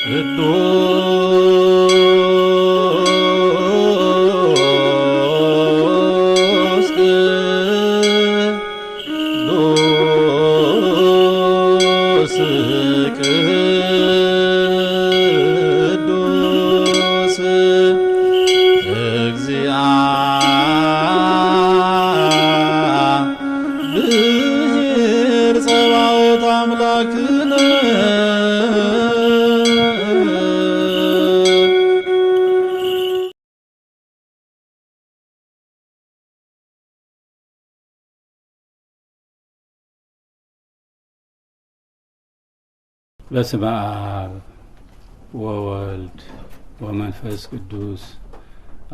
ቅዱስ ቅዱስ ቅዱስ እግዚአብሔር ጸባኦት አምላክነ። በስመ አብ ወወልድ ወመንፈስ ቅዱስ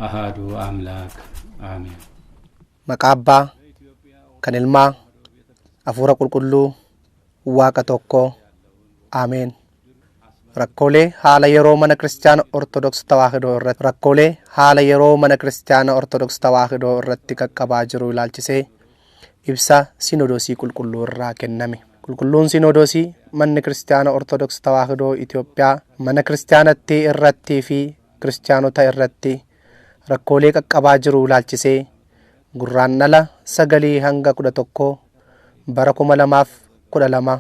አሃዱ አምላክ አሜን። Maqaa Abbaa, kan Ilmaa, Hafuura Qulqulluu, Waaqa tokko. Ameen. Rakkoolee haala yeroo mana kiristaana Ortodoks Tawaahidoo irratti rakkoolee haala yeroo mana kiristaana Ortodoks Tawaahidoo irratti qaqqabaa jiru ilaalchisee ibsa Sinodoosii Qulqulluu irraa kenname. Qulqulluun Sinodoosii manni kiristaana Ortodoks Tawaahidoo Itoophiyaa mana kiristaanatti irrattii fi kiristaanota irratti rakkoolee qaqqabaa jiru ilaalchisee Gurraandhala 9 hanga 11 bara 2012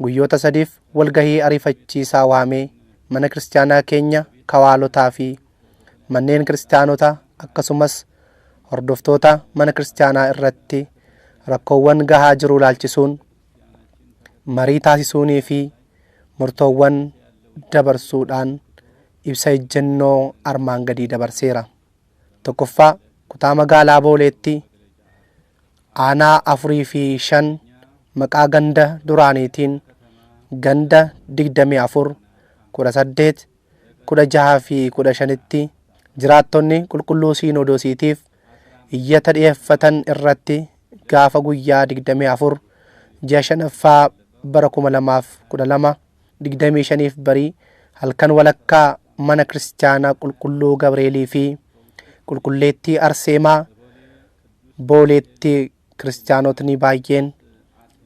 guyyoota sadiif walgahii ariifachiisaa waamee mana kiristaanaa keenya kawaalotaa fi manneen kiristaanota akkasumas hordoftoota mana kiristaanaa irratti rakkoowwan gahaa jiru ilaalchisuun marii taasisuunii fi murtoowwan dabarsuudhaan ibsa ejjennoo armaan gadii dabarseera. Tokkoffaa, kutaa magaalaa Booleetti aanaa 4 fi 5 maqaa ganda duraaniitiin ganda 24, 18, 16 fi 15tti jiraattonni qulqulluu Siinodoosiitiif iyyata dhiyeeffatan irratti gaafa guyyaa 24 ji'a shanaffaa bara 2012 25f barii halkan walakkaa mana kiristaanaa qulqulluu Gabreelii fi qulqulleettii Arseemaa Booleetti kiristaanotni baay'een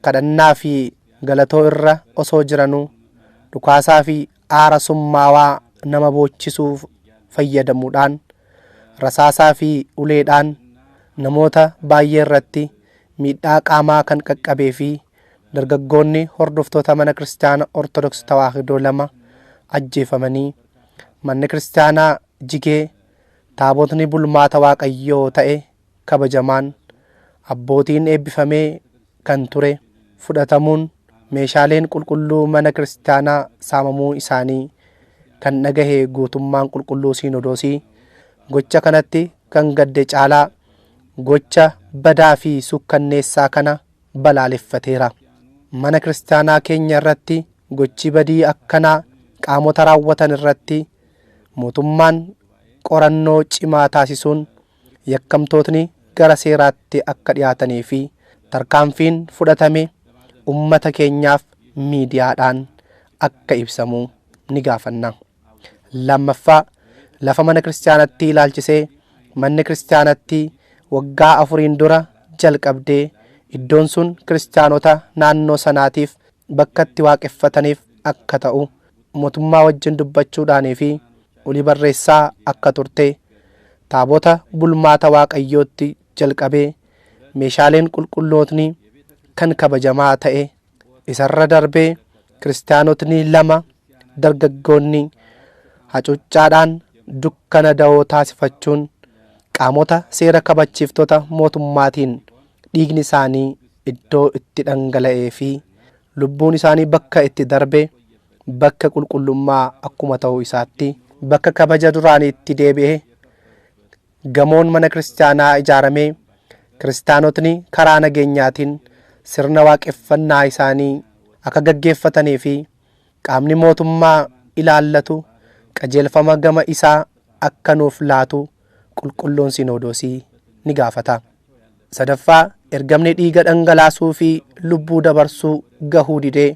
kadhannaa fi galatoo irra osoo jiranuu dhukaasaa fi aara summaawaa nama boochisuuf fayyadamuudhaan rasaasaa fi uleedhaan namoota baay'ee irratti miidhaa qaamaa kan qaqqabee fi dargaggoonni hordoftoota mana kiristaana Ortodoks Tawaahidoo 2 ajjeefamanii manni kiristaanaa jigee taabotni bulmaata Waaqayyoo ta'e kabajamaan abbootiin eebbifamee kan ture fudhatamuun meeshaaleen qulqulluu mana kiristaanaa saamamuu isaanii kan dhagahe guutummaan qulqulluu Siinodoosii gocha kanatti kan gadde caalaa gocha badaa fi suukkanneessaa kana balaaleffateera. Mana kiristaanaa keenya irratti gochi badii akkanaa qaamota raawwatan irratti mootummaan qorannoo cimaa taasisuun yakkamtootni gara seeraatti akka dhiyaatanii fi tarkaanfiin fudhatame ummata keenyaaf miidiyaadhaan akka ibsamu ni gaafanna. Lammaffaa, lafa mana kiristaanattii ilaalchisee manni kiristaanattii waggaa afuriin dura jalqabdee iddoon sun kiristaanota naannoo sanaatiif bakka itti waaqeffataniif akka ta'u mootummaa wajjin dubbachuudhaanii fi olii barreessaa akka turte taabota bulmaata Waaqayyootti jalqabee meeshaaleen qulqullootni kan kabajamaa ta'e isarra darbee kiristaanotni 2 dargaggoonni hacuuccaadhaan dukkana dawoo taasifachuun qaamota seera kabachiiftota mootummaatiin dhiigni isaanii iddoo itti dhangala'ee fi lubbuun isaanii bakka itti darbe bakka qulqullummaa akkuma ta'uu isaatti bakka kabaja duraaniitti deebi'e gamoon mana kiristaanaa ijaaramee kiristaanotni karaa nageenyaatiin sirna waaqeffannaa isaanii akka gaggeeffatanii fi qaamni mootummaa ilaallatu qajeelfama gama isaa akka nuuf laatu qulqulluun Sinoodoosii ni gaafata. Sadaffaa, ergamni dhiiga dhangalaasuu fi lubbuu dabarsuu gahuu didee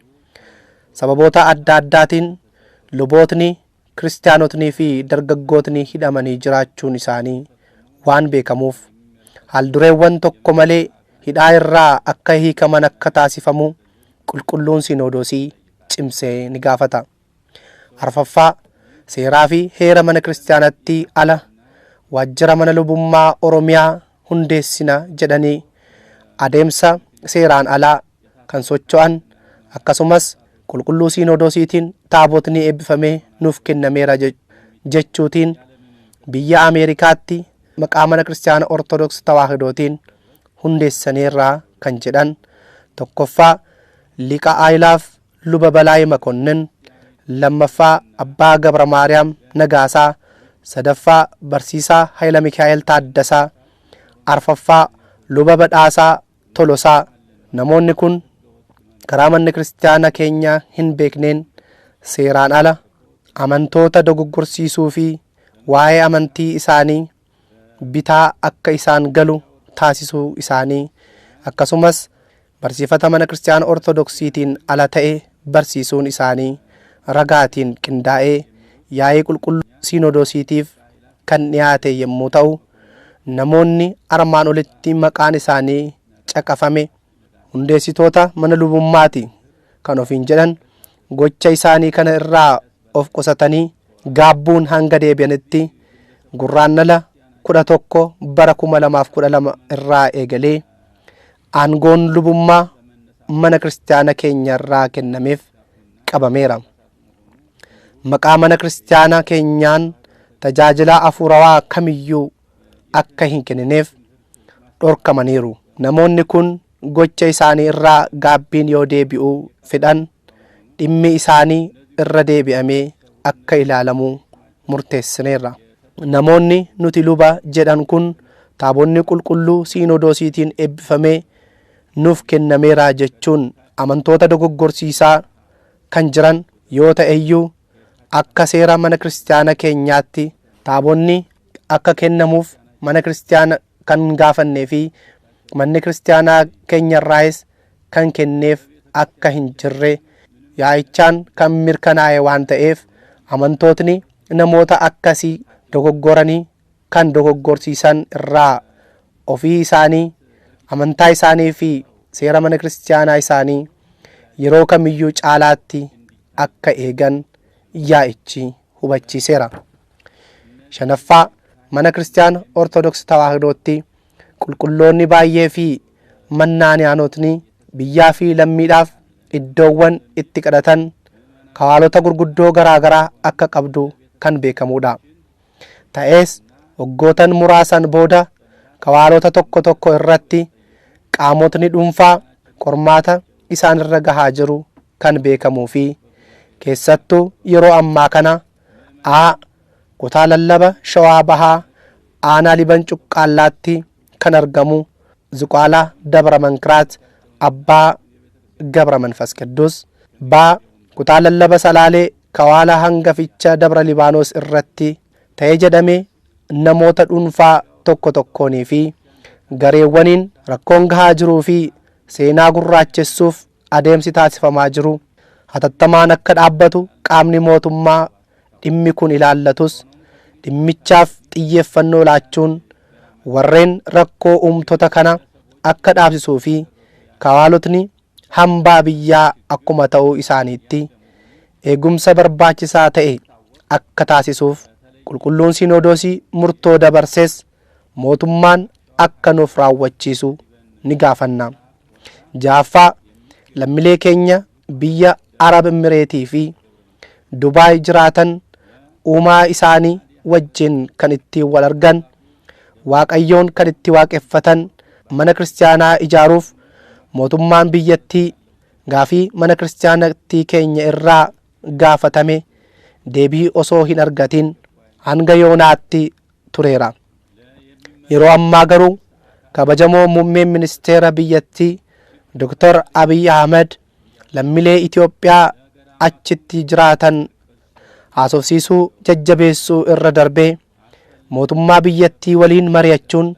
sababoota adda addaatiin lubootni, kiristaanotnii fi dargaggootni hidhamanii jiraachuun isaanii waan beekamuuf haaldureewwan tokko malee hidhaa irraa akka hiikaman akka taasifamu qulqulluun Sinoodoosii cimsee ni gaafata. Arfaffaa, seeraa fi heera mana kiristaanatti ala waajjira mana lubummaa Oromiyaa hundeessina jedhanii adeemsa seeraan alaa kan socho'an, akkasumas qulqulluu siinodoosiitiin taabotni eebbifamee nuuf kennameera jechuutiin biyya Ameerikaatti maqaa mana kiristaana Ortodoks Tawaahidootiin hundeessaneerraa kan jedhan, tokkoffaa Liqa Aayilaaf Luba Balaay Makonnin, lammaffaa Abbaa Gabra Maariyaam Nagaasaa, sadaffaa Barsiisaa Hayila Mikaa'el Taaddasaa, arfaffaa Luba Badhaasaa Tolosaa. Namoonni kun karaa manni kiristaana keenya hin beekneen seeraan ala amantoota dogoggorsiisuu fi waa'ee amantii isaanii bitaa akka isaan galu taasisuu isaanii, akkasumas barsiifata mana kiristaana Ortodoksiitiin ala ta'e barsiisuun isaanii ragaatiin qindaa'ee yaa'ii qulqulluu siinodoosiitiif kan dhiyaate yommuu ta'u, namoonni armaan olitti maqaan isaanii caqafame hundeessitoota mana lubummaati kan ofiin jedhan gocha isaanii kana irraa of qusatanii gaabbuun hanga deebi'anitti Gurraannala 11 bara 2012 irraa eegalee aangoon lubummaa mana kiristaana keenya irraa kennameef qabameera. Maqaa mana kiristaana keenyaan tajaajila afuurawaa kamiyyuu akka hin kennineef dhorkamaniiru. Namoonni kun gocha isaanii irraa gaabbiin yoo deebi'uu fedhan dhimmi isaanii irra deebi'amee akka ilaalamu murteessineerra. Namoonni nuti luba jedhan kun taabonni qulqulluu siinodoosiitiin eebbifamee nuuf kennameera jechuun amantoota dogoggorsiisaa kan jiran yoo ta'eyyuu, akka seera mana kiristaana keenyaatti taabonni akka kennamuuf mana kiristaana kan gaafannee fi manni kiristaanaa keenyarraayis kan kenneef akka hin jirre yaa'ichaan kan mirkanaa'e waan ta'eef, amantootni namoota akkasii dogoggoranii kan dogoggorsiisan irraa ofii isaanii, amantaa isaanii fi seera mana kiristaanaa isaanii yeroo kamiyyuu caalaatti akka eegan yaa'ichi hubachiiseera. Shanaffaa, mana kiristaana Ortodoks Tawaahidootti qulqulloonni baay'ee fi mannaaniyaanotni biyyaa fi lammiidhaaf iddoowwan itti kadhatan kawaalota gurguddoo garaagaraa akka qabdu kan beekamudha. Ta'ees waggootan muraasan booda kawaalota tokko tokko irratti qaamotni dhuunfaa qormaata isaanirra gahaa jiru kan beekamuu fi keessattuu yeroo ammaa kana A. Kutaa lallaba Shawaa Bahaa Aanaa Liban Cuqqaallaatti kan argamu Zuqaalaa Dabra Mankiraat Abbaa Gabra Manfas Qidduus, B. Kutaa lallaba Salaalee Kawaala Hangaficha Dabra Libaanos irratti ta'e jedhamee namoota dhuunfaa tokko tokkoonii fi gareewwaniin rakkoon gahaa jiruu fi seenaa gurraachessuuf adeemsi taasifamaa jiru hatattamaan akka dhaabbatu, qaamni mootummaa dhimmi kun ilaallatus dhimmichaaf xiyyeeffannoo laachuun warreen rakkoo uumtota kana akka dhaabsisuu fi kawaalotni hambaa biyyaa akkuma ta'uu isaaniitti eegumsa barbaachisaa ta'e akka taasisuuf, qulqulluun siinodoosii murtoo dabarses mootummaan akka nuuf raawwachiisu ni gaafanna. Ja'affaa, lammilee keenya biyya Arab Emireetii fi Dubaay jiraatan uumaa isaanii wajjin kan ittiin wal argan, Waaqayyoon kan itti waaqeffatan mana kiristaanaa ijaaruuf mootummaan biyyattii gaafii mana kiristaanattii keenya irraa gaafatame deebii osoo hin argatin hanga yoonaatti tureera. Yeroo ammaa garuu kabajamoo muummeen ministeera biyyattii Dr. Abiy Ahmed lammilee Itoophiyaa achitti jiraatan haasofsiisuu jajjabeessuu irra darbee mootummaa biyyattii waliin mari'achuun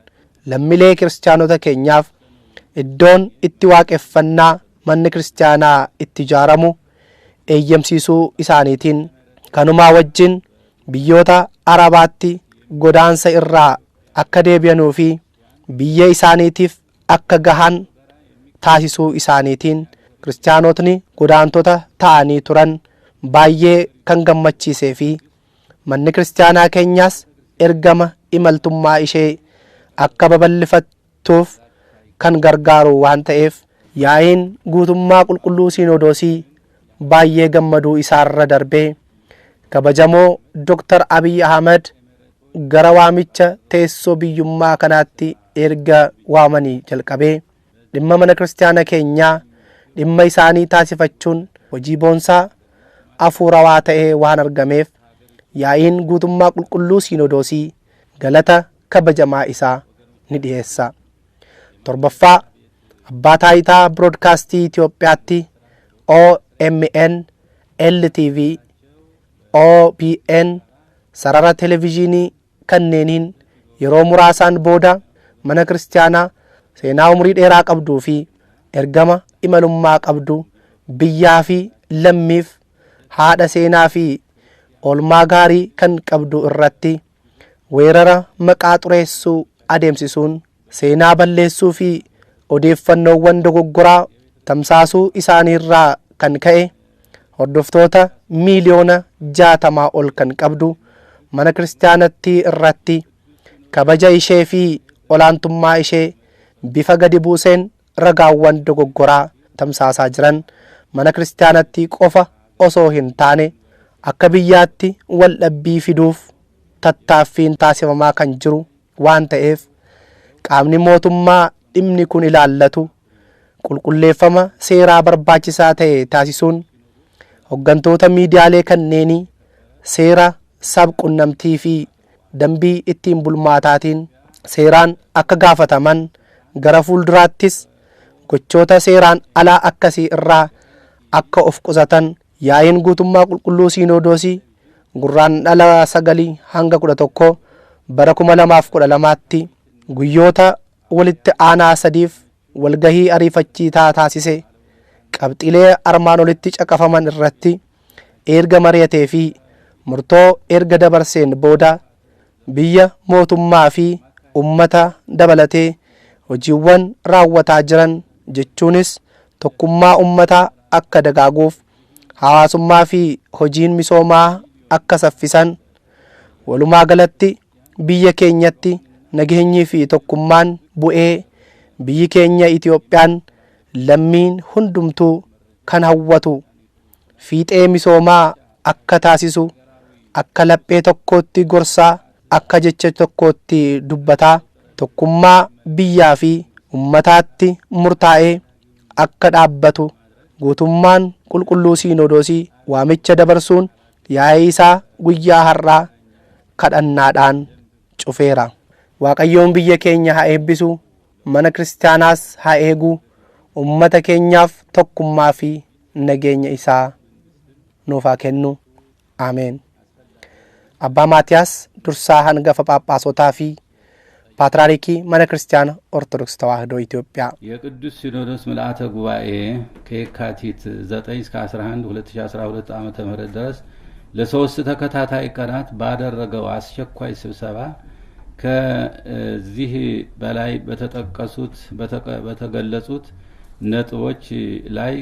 lammilee kiristaanota keenyaaf iddoon itti waaqeffannaa manni kiristaanaa itti ijaaramu eeyyamsiisuu isaaniitiin, kanumaa wajjin biyyoota Arabaatti godaansa irraa akka deebi'anuu fi biyya isaaniitiif akka gahan taasisuu isaaniitiin kiristaanotni godaantota ta'anii turan Baay'ee kan gammachiisee fi manni kiristaanaa keenyaas ergama imaltummaa ishee akka babal'ifattuuf kan gargaaru waan ta'eef, yaa'iin guutummaa qulqulluu siinodoosii baay'ee gammaduu isaarra darbee, kabajamoo Dr. Abiy Ahmed gara waamicha teessoo biyyummaa kanaatti erga waamanii jalqabee dhimma mana kiristaana keenyaa dhimma isaanii taasifachuun hojii boonsaa afuurawaa ta'ee waan argameef, yaa'iin guutummaa qulqulluu siinodoosii galata kabajamaa isaa ni dhiyeessa. Torbaffaa, Abbaa Taayitaa Biroodkaastii Itoophiyaatti OMN, LTV, OBN, sarara televezyiinii kanneeniin yeroo muraasaan booda mana kiristaanaa seenaa umurii dheeraa qabduu fi ergama imalummaa qabdu, biyyaa fi lammiif haadha seenaa fi oolmaa gaarii kan qabdu irratti weerara maqaa xureessuu adeemsisuun seenaa balleessuu fi odeeffannoowwan dogoggoraa tamsaasuu isaaniirraa kan ka'e, hordoftoota miiliyoona 60 ol kan qabdu mana kiristaanattii irratti kabaja ishee fi olaantummaa ishee bifa gadi buuseen ragaawwan dogoggoraa tamsaasaa jiran, mana kiristaanattii qofa osoo hin taane akka biyyaatti waldhabbii fiduuf tattaaffiin taasifamaa kan jiru waan ta'eef, qaamni mootummaa dhimmi kun ilaallatu qulqulleeffama seeraa barbaachisaa ta'e taasisuun hoggantoota miidiyaalee kanneenii seera sab-qunnamtii fi dambii ittiin bulmaataatiin seeraan akka gaafataman, gara fuulduraattis gochoota seeraan alaa akkasii irraa akka of qusatan, yaa'iin guutummaa qulqulluu siinodoosii Gurraandhala 9 hanga 11 bara 2012tti guyyoota walitti aanaa sadiif walgahii ariifachiisaa taasise qabxiilee armaan olitti caqafaman irratti erga mari'atee fi murtoo erga dabarseen booda, biyya, mootummaa fi ummata dabalatee hojiiwwan raawwataa jiran, jechuunis tokkummaa ummataa akka dagaaguuf, hawaasummaa fi hojiin misoomaa akka saffisan, walumaa galatti biyya keenyatti nageenyii fi tokkummaan bu'ee biyyi keenya Itoophiyaan lammiin hundumtuu kan hawwatu fiixee misoomaa akka taasisu, akka laphee tokkootti gorsaa, akka jecha tokkootti dubbataa, tokkummaa biyyaa fi ummataatti murtaa'ee akka dhaabbatu guutummaan qulqulluu siinodoosii waamicha dabarsuun yaa'ii isaa guyyaa har'aa kadhannaadhaan cufeera. Waaqayyoon biyya keenya haa eebbisu, mana kiristaanaas haa eegu, ummata keenyaaf tokkummaa fi nageenya isaa nuuf haa kennu. Ameen. Abbaa Maatiyaas, dursaa hangafa Phaaphaasotaa fi Paatriyaarikii mana kiristaana Ortodoks Tawaahidoo Itoophiyaa. የቅዱስ ሲኖዶስ ምልአተ ጉባኤ ከየካቲት 9 እስከ 11 2012 ዓ.ም. ድረስ ለሶስት ተከታታይ ቀናት ባደረገው አስቸኳይ ስብሰባ ከዚህ በላይ በተጠቀሱት በተገለጹት ነጥቦች ላይ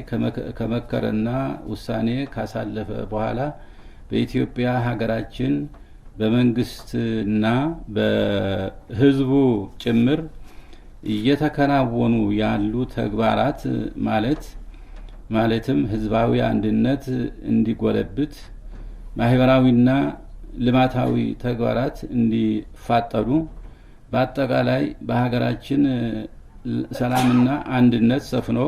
ከመከረና ውሳኔ ካሳለፈ በኋላ፣ በኢትዮጵያ ሀገራችን በመንግስትና በሕዝቡ ጭምር እየተከናወኑ ያሉ ተግባራት ማለትም ህዝባዊ አንድነት እንዲጎለብት፣ ማህበራዊና ልማታዊ ተግባራት እንዲፋጠኑ፣ በአጠቃላይ በሀገራችን ሰላምና አንድነት ሰፍኖ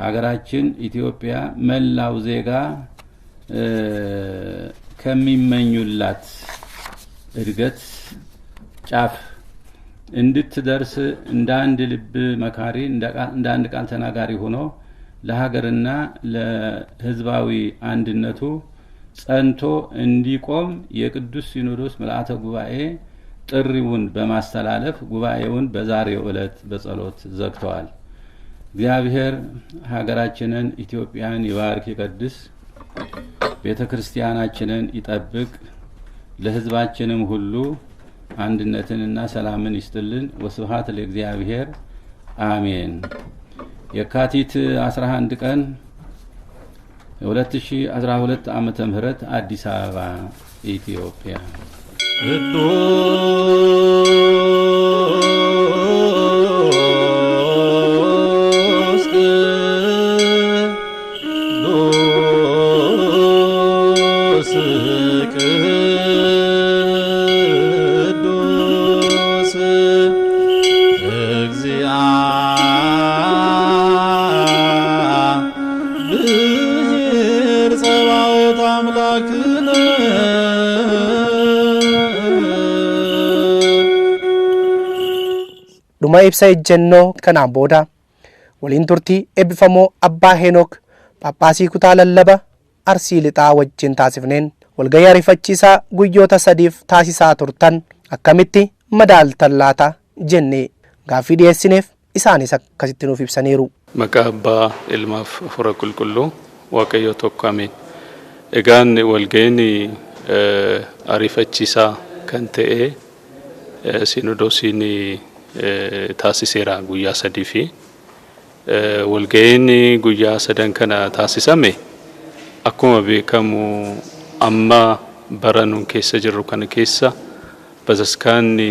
ሀገራችን ኢትዮጵያ መላው ዜጋ ከሚመኙላት እድገት ጫፍ እንድትደርስ እንደ አንድ ልብ መካሪ፣ እንደ አንድ ቃል ተናጋሪ ሆኖ ለሀገርና ለህዝባዊ አንድነቱ ጸንቶ እንዲቆም የቅዱስ ሲኖዶስ ምልአተ ጉባኤ ጥሪውን በማስተላለፍ ጉባኤውን በዛሬው ዕለት በጸሎት ዘግተዋል። እግዚአብሔር ሀገራችንን ኢትዮጵያን ይባርክ ይቀድስ፣ ቤተ ክርስቲያናችንን ይጠብቅ፣ ለህዝባችንም ሁሉ አንድነትንና ሰላምን ይስጥልን። ወስብሐት ለእግዚአብሔር፣ አሜን። የካቲት 11 ቀን 2012 ዓመተ ምህረት አዲስ አበባ ኢትዮጵያ። ቅዱስ ቅዱስ ቅዱስ እግዚአብሔር ጸባኦት አምላክነ። Dhuma ibsa ejjennoo kanaan booda waliin turtii eebbifamoo Abbaa Heenook Phaaphaasii kutaa lallaba Arsii Lixaa wajjin taasifneen walgahii ariifachiisaa guyyoota sadiif taasisaa turtan akkamitti madaaltan laata jennee gaaffii dhiyeessineef isaanis akkasitti nuuf ibsaniiru. Maqaa Abbaa, Ilmaaf Hafuura Qulqulluu, Waaqayyo tokko, ameen. Egaan walga'iin ariifachiisaa kan ta'e Sinodoosiin taasiseera guyyaa sadii fi walga'iin guyyaa sadan kana taasisame akkuma beekamu amma bara nuun keessa jirru kana keessa bataskaanni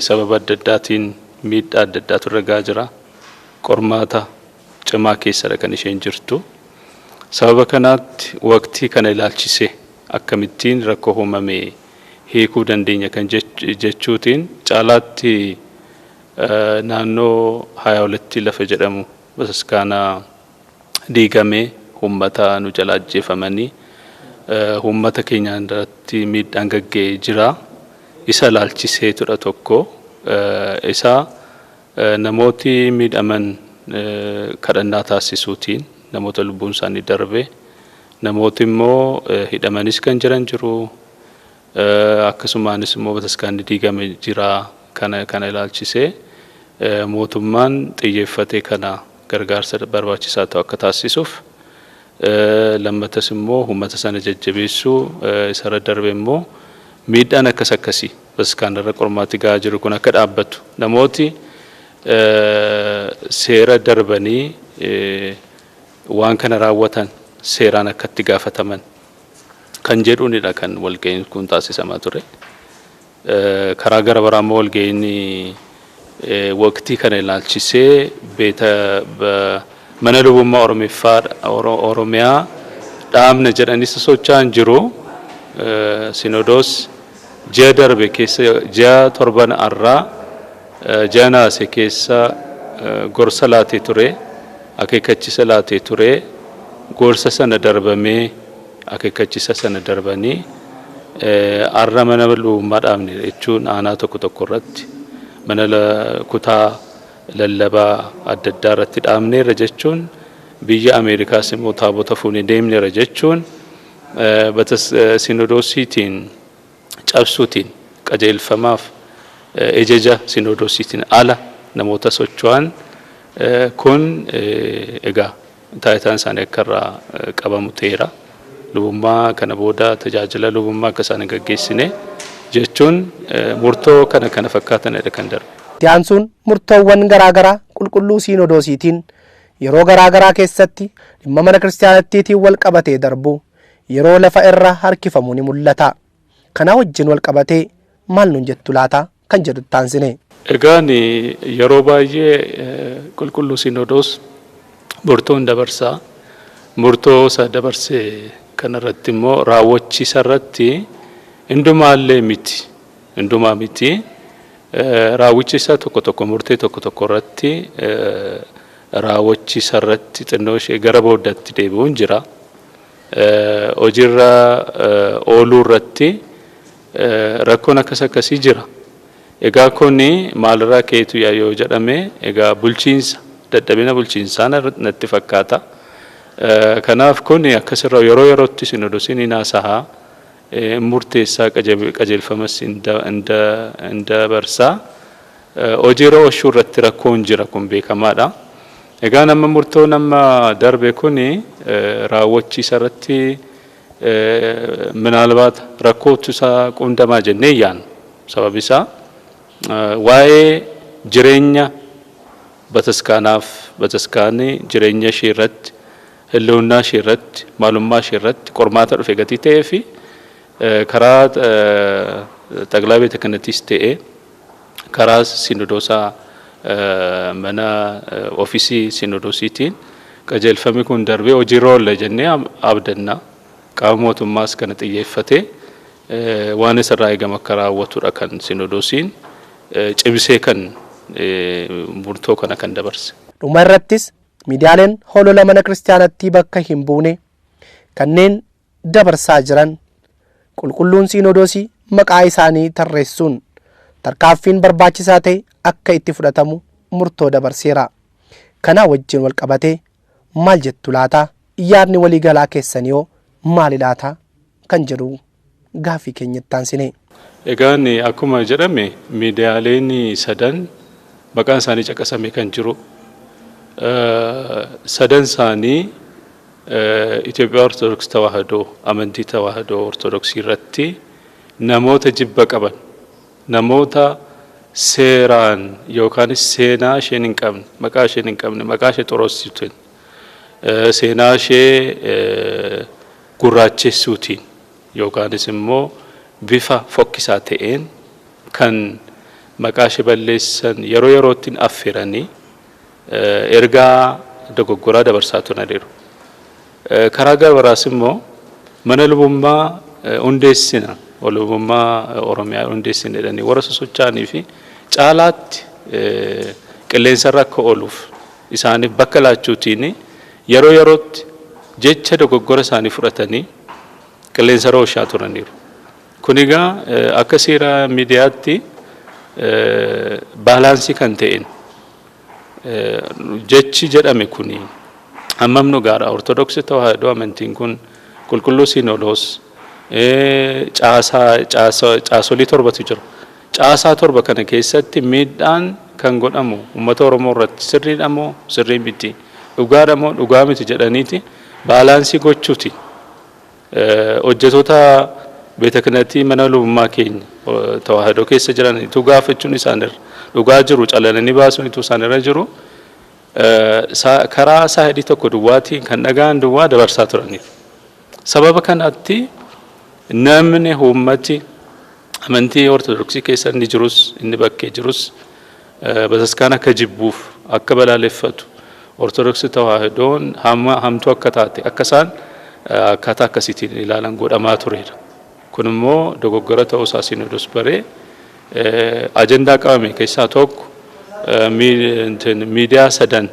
sababa adda addaatiin miidhaa adda addaatu irra gahaa jira. Qormaata cimaa keessadha kan isheen jirtu. Sababa kanaatti waqtii kana ilaalchisee akkamittiin rakkoo uumame hiikuu dandeenya kan jechuutiin caalaatti naannoo 22tti lafa jedhamu bataskaana diigamee uummata nu jala ajjeefamanii uummata keenyaan irratti miidhaan gagga'ee jira. Isa ilaalchiseetudha tokko. Isa namooti miidhaman kadhannaa taasisuutiin namoota lubbuun isaanii darbe, namooti immoo hidhamanis kan jiran jiru. Akkasumaanis immoo bataskaanni diigame jira. Kana ilaalchisee mootummaan xiyyeeffatee kana gargaarsa barbaachisaa ta'u akka taasisuuf, lammatas immoo uummata sana jajjabeessuu, isarra darbe immoo miidhaan akkas akkasii bataskaana irra qormaatti gahaa jiru kun akka dhaabbatu, namooti seera darbanii waan kana raawwatan seeraan akka itti gaafataman kan jedhuunidha kan walga'iin kun taasisamaa ture. Karaa gara biraa immoo walga'iin waqtii kana ilaalchisee beeta mana lubummaa Oromiffaa Oromiyaa dhaabna jedhanis socho'an jiru. Sinodoos ji'a darbe keessa, ji'a torban arraa, ji'a naase keessa gorsa laatee ture, akeekkachiisa laatee ture. Gorsa sana darbamee akeekkachiisa sana darbanii arra mana lubummaa dhaabne jechuun aanaa tokko tokko irratti mana kutaa lallabaa adda addaa irratti dhaabneerra jechuun, biyya Ameerikaas immoo taabota fuunee deemneerra jechuun sinodoosiitiin cabsuutiin qajeelfamaaf ejeja sinodoosiitiin ala namoota socho'an kun egaa taayitaan isaanii akka irraa qabamu ta'eera. Lubummaa kana booda tajaajila lubummaa akka isaan hin gaggeessine jechuun murtoo kana kana fakkaatanidha kan darbe. Itti aansuun murtoowwan garaagaraa qulqulluu Siinodoosiitiin yeroo garaagaraa keessatti dhimma mana kiristaanattiitiin wal qabatee darbu yeroo lafa irra harkifamu ni mul'ata. Kana wajjin wal qabatee maal nuun jettu laata kan jedhu itti aansine. Egaan yeroo baay'ee qulqulluu Sinodoos murtoon dabarsaa, murtoo isa dabarse kanarratti immoo raawwachiisa irratti hundumaallee miti, hundumaa miti, raawwichiisa tokko tokko, murtee tokko tokko irratti raawwachiisa irratti xinnoo ishee gara booddatti deebi'uun jira. Hojiirra ooluu irratti rakkoon akkas akkasii jira. Egaa kuni maalirraa ka'eetu yoo jedhame, egaa bulchiinsa, dadhabina bulchiinsaa natti fakkaata. Kanaaf kuni akkasirra yeroo yerootti sinodosiin hin haasa'a, murteessaa, qajeelfamas hin dabarsaa. Hojiirra oolchuu irratti rakkoon jira, kun beekamaadha. Egaa nama murtoo nama darbe kuni raawwachiisa irratti minaalbaata rakkootu isaa qundamaa jennee yaannu. Sababi isaa waa'ee jireenya bataskaanaaf bataskaanni jireenya ishee irratti, Hillewnaa ishee irratti, maalummaa ishee irratti qormaata dhufe gatii ta'ee fi karaa xaqilaa beeta kanattis ta'ee karaa sinodoosaa mana ofiisii sinodoosiitiin qajeelfamni kun darbee hojiirra oolla jennee abdanna. Qaama mootummaas kana xiyyeeffatee waan isarraa eegamu akka raawwatudha kan sinodoosiin cimsee kan murtoo kana kan dabarse. Dhuma irrattis miidiyaaleen holola mana kiristaanattii bakka hin buune kanneen dabarsaa jiran qulqulluun siinodoosii maqaa isaanii tarreessuun tarkaanfiin barbaachisaa ta'e akka itti fudhatamu murtoo dabarseera. Kanaa wajjin wal qabatee maal jettu laata? Yaadni waliigalaa keessanii hoo maali laata? Kan jedhu gaaffii keenyatti aansine. Egaan akkuma jedhame miidiyaaleen sadan maqaan isaanii caqasamee kan jiru sadan isaanii Itoophiyaa Ortodoksii Tawaahidoo amantii Tawaahidoo Ortodoksii irratti namoota jibba qaban, namoota seeraan yookaan seenaa isheen hin qabne, maqaa isheen hin qabne, maqaa ishee xuroossuutiin, seenaa ishee gurraachessuutiin yookaanis immoo bifa fokkisaa ta'een kan maqaa ishee balleessan yeroo yerootti affeeranii ergaa dogoggoraa dabarsaa turaniiru. Karaa gara biraas immoo mana lubummaa hundeessina, lubummaa Oromiyaa hundeessina jedhanii warra sosocho'anii fi caalaatti qilleensarra akka ooluuf isaaniif bakka laachuutiin yeroo yerootti jecha dogoggora isaanii fudhatanii qilleensarra oolchaa turaniiru. Kun egaa akka seera miidiyaatti baalaansii kan ta'een jechi jedhame kuni hammam dhugaadha? Ortodoksii Tawaahidoo amantiin kun qulqulluu siinodoos caasaa caasolii torbatu jira. Caasaa torba kana keessatti miidhaan kan godhamu uummata Oromoo irratti sirriidha moo sirrii miti, dhugaadha moo dhugaa miti jedhaniiti baalaansii gochuuti. Hojjetoota beeta kanatii mana lubummaa keenya Tawaahidoo keessa jiran ituu gaafachuun isaanirra dhugaa jiru calalanii baasuun ituu isaanirra jiru karaa saahidii tokko duwwaatiin kan dhagaan duwwaa dabarsaa turaniif. Sababa kanatti namni uummati amantii Ortodoksii keessa inni jirus inni bakkee jirus bataskaan akka jibbuuf akka balaaleffatu Ortodoksii Tawaahidoon hamtuu akka taate akka isaan akkaataa akkasiitiin ilaalan godhamaa turedha. Kun immoo dogoggora ta'uusaa sinodos baree ajandaa qabame keessaa tokko miidiyaa sadan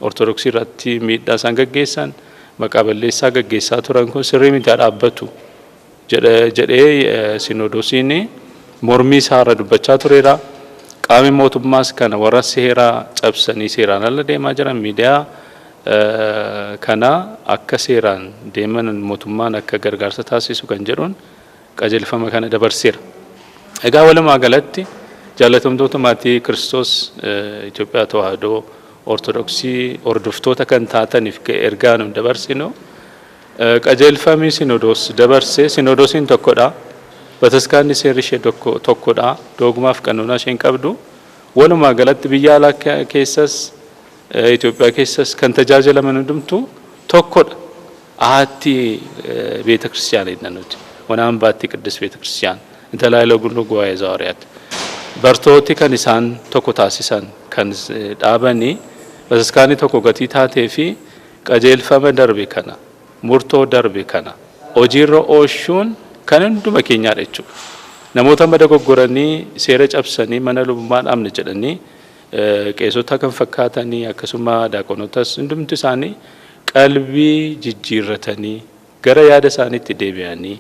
Ortodoksii irratti miidhaa isaan gaggeessan maqaa balleessaa gaggeessaa turan kun sirrii miti dhaabbatu jedhee sinodosiin mormii isaarra dubbachaa tureera. Qaamni mootummaas kana warra seeraa cabsanii seeraan ala deemaa jiran miidiyaa kana akka seeraan deeman mootummaan akka gargaarsa taasisu kan jedhuun qajeelfama kana dabarseera. Egaa walumaa galatti jaallatamtoota maatii Kiristoos Itoophiyaa Tawaahidoo Ortodoksii hordoftoota kan taataniif ergaa nu dabarsinu qajeelfamni sinodoos dabarse sinodoosiin tokkodha. Bataskaanni seerri ishee tokkodha. Dogmaaf qannoonaa isheen qabdu. Walumaa galatti biyya alaa keessas Itoophiyaa keessas kan tajaajilaman hundumtuu tokkodha. Aatti ቤተ ክርስቲያን nuti. Wanaan baatti ቅድስት ቤተ ክርስቲያን እንተላይለ ጉሉ ጉባኤ ዘሐዋርያት bartooti kan isaan tokko taasisan kan dhaabanii bataskaanni tokko gatii taatee fi qajeelfama darbe kana murtoo darbe kana hojiirra oolchuun kan hunduma keenyaadha jechuudha. Namoota amma dogoggoranii seera cabsanii mana lubummaa dhaabne jedhanii qeessota kan fakkaatanii akkasuma daaqonotas hundumti isaanii qalbii jijjiirratanii gara yaada isaaniitti deebi'anii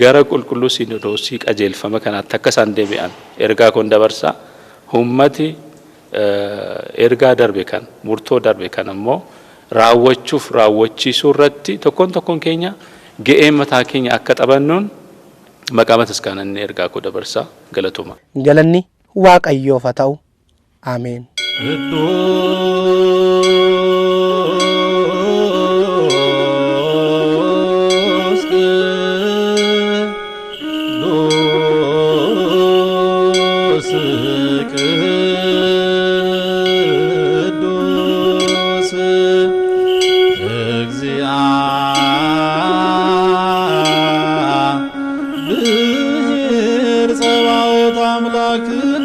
gara qulqulluu sinodoosii qajeelfama kanaatti akka isaan deebi'an ergaa kun dabarsa. Ummati ergaa darbe kan murtoo darbe kan ammoo raawwachuuf raawwachiisuu irratti tokkoon tokkoon keenya ga'ee mataa keenya akka taphannuun maqaa bataskaanaa ergaa koo dabarsa. Galatuma. Galanni Waaqayyoof haa ta'u. Ameen. ቅዱስ ቅዱስ ቅዱስ ብሔር ጸባኦት አምላክነ።